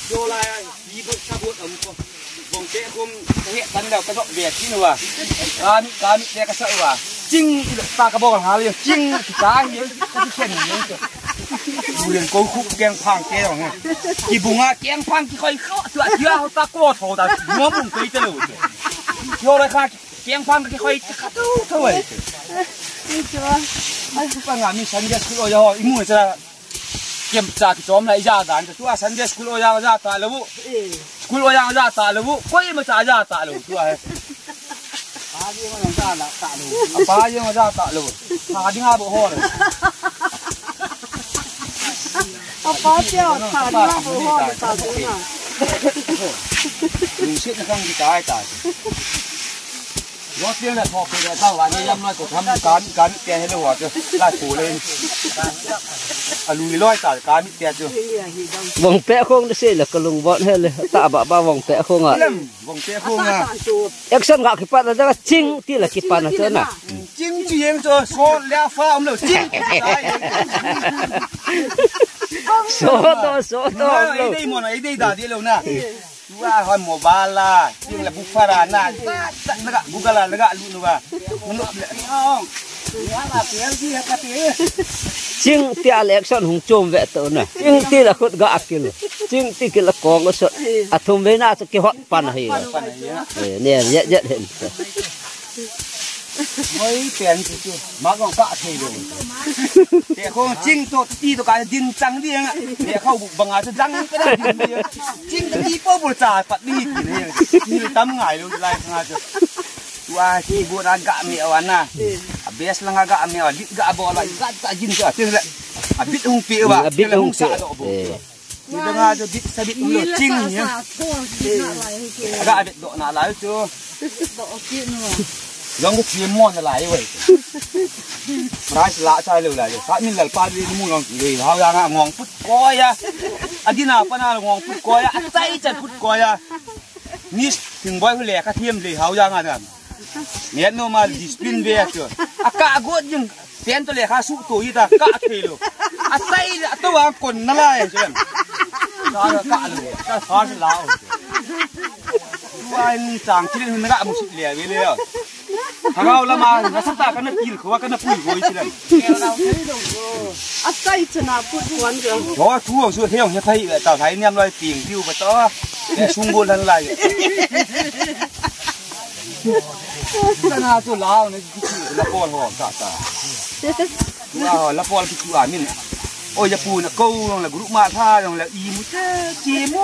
ໂຍລາຍ ດີບຸດຊາບຸດ ອຳ ບໍ່ແກະຄົມເຮັດກັນແລ້ວກະເຊາະແບບທີ່ວ່າ ການ ການແຕ່ກະເຊາະວ່າ ຈິງ ຕາກະບອກຫາເລີຍ ຈິງ ຕາເຫັນ ກະຊິເຂັນເລີຍ ເລື່ອງໂກຄຸກແກງພັງແກງ ກີບຸງອາແກງພັງ ກີຄ່ອຍເຄາະເທື່ອເທື່ອ ເຮົາຕາໂກເທົ່າຕາຫົວມຸງໄປເຕີໂລດ ໂຍລາຍ ຄາ ແກງພັງ ກະຄ່ອຍກະຕູເທົ່າໄວ້ ນີ້ຕົວ ປາງາມີສັນເດສ ໂອຍ ອີໝູຈະ ເກັມຈາກຈອມລະຍາດານຕົວ Sunday school ໂອຍາ ຍາຕາລະວຸ school ໂອຍາ ຍາຕາລະວຸ ກົຍມາຈາ ຍາຕາລະວຸຕົວ ປາເຍມາ ຍາຕາລະ ຕາລະວຸ ປາເຍມາ ຍາຕາລະວຸ ພາດີງາບໍ່ຮອດເລີຍ ອາປາເຈົ້າ ພາດີງາບໍ່ຮອດເລີຍ ຕາເຈົ້ານະ ລຸງຊິດນະຄັງທີ່ຕາຍຕາຍ ລໍຕຽງແລະ ພໍເປີດແລະ ເຈົ້າວ່ານີ້ຍາມນ້ອຍກໍທຳການ ການແກ່ໃຫ້ລະຫວດຢູ່ ຫຼາຍປູເລີຍ ອາລຸຍລອຍຕາຍການແກ່ຢູ່ ວອງແປະໂຄງເສລະກະລຸງບອດເຮັດເລີຍ ຕາບະບາວອງແປະໂຄງອະ ວອງແປະໂຄງອະ ແອັກຊັນກະກິປັນລະ ຈິງຕິລະກິປັນນະເຈົ້ານະ ຈິງຈິງໂຈໂຊແລຟ້າອຳເລີຈິງ ໂຊໂຕໂຊໂຕອຳເລີ ໄດ້ໝົດ ໄດ້ດາດີແລ້ວນະ ວ່າຮອນໂມບາລາ ຈິງລະບຸຟາລານາ ນະກະບຸກະລານະກະລຸນວ່າ ມະນຸດແຫຼະ ຈິງຕິອາແລັກຊັນຮຸງໂຈມແວະໂຕນະ ຈິງຕິລະຄຸດກະອາກິລ ຈິງຕິກິລະກອງກະສົດ ອາທຸມເວນາສະກິຮອດປັນໃຫ້ ເອີ ເນຍ ເຢັດເຫັນ ໂອ້ຍ ແປນຊິຈຸ ມາກອງກະເທໂລ ແຕ່ຂອງຈິງໂຕຕີໂຕກາຍດິນຈັງດີງະ ແຕ່ເຂົາບັງອາຈະດັງກະໄດ້ດິນດີ ຈິງຕະຕີໂປບໍຈາປັດດີກິນເຮງ ມີຕຳຫງາຍໂລລາຍຂະໜາດ ວ່າທີ່ບູຮານກະເມວານະ ອາເບສລະງະກະເມວາ ດິດກະບໍລະ ກະຕະຈິນກະເຕັນແລະ ອາບິດຮຸງປີວາ ອາບິດຮຸງສະດອກໂບ ເອີ ມີແຕ່ງາຈະບິດສະບິດໂລຈິງເນຍ ກະອາບິດໂດນາລາຍໂຈ ລອງກະທີມອນລາຍເວີຍ ລາຍສະລະຊາຍເລີລາຍ ສະມິນລາຍປາລີມູລອງເລີຍ ເຮົາຢາງງອງພຸດກອຍອະ ອະດີນາປະນາງອງພຸດກອຍອະ ອາໄສຈັນພຸດກອຍອະ ນີ້ເຖິງບອຍຜູ້ແລກະທີມເລີຍ ເຮົາຢາງອະນັ້ນ ແມ່ນໂນມາດິສປິນເວຍ ອາກາໂກດຍິງ ເປັນໂຕເລກາສຸໂຕອີຕາກະເທໂລ ອາໄສລະໂຕວາກົນນະລາຍເຊີນ ກະເລີກະຟາສລາວ ວາຍນີ້ຈາງທີ່ເລນນະກະມຸຊິເລເວເລ ຖ້າເຮົາລະມານະສະຕາກະນະກິນ ເຂົາວ່າກະນະປຸຍໂຫຍຊິລະ ອາໄສຊະນະພຸດຄວນເດີ ໂອ ທູເຊວເທວເຮໄທ ເຕົາໄທນຽມລອຍປິງ ພິວປະຕໍ ແຕ່ຊຸງໂບລານລາຍ ກະນາໂຕລາວນີ້ ລະປອນຫອມຕາຕາ ລະປອນກິຈູອາມິນ ໂອຍ ຍາປູນະໂກລອງລະກະລຸມາທາລອງລະອີມຸເຈໂມ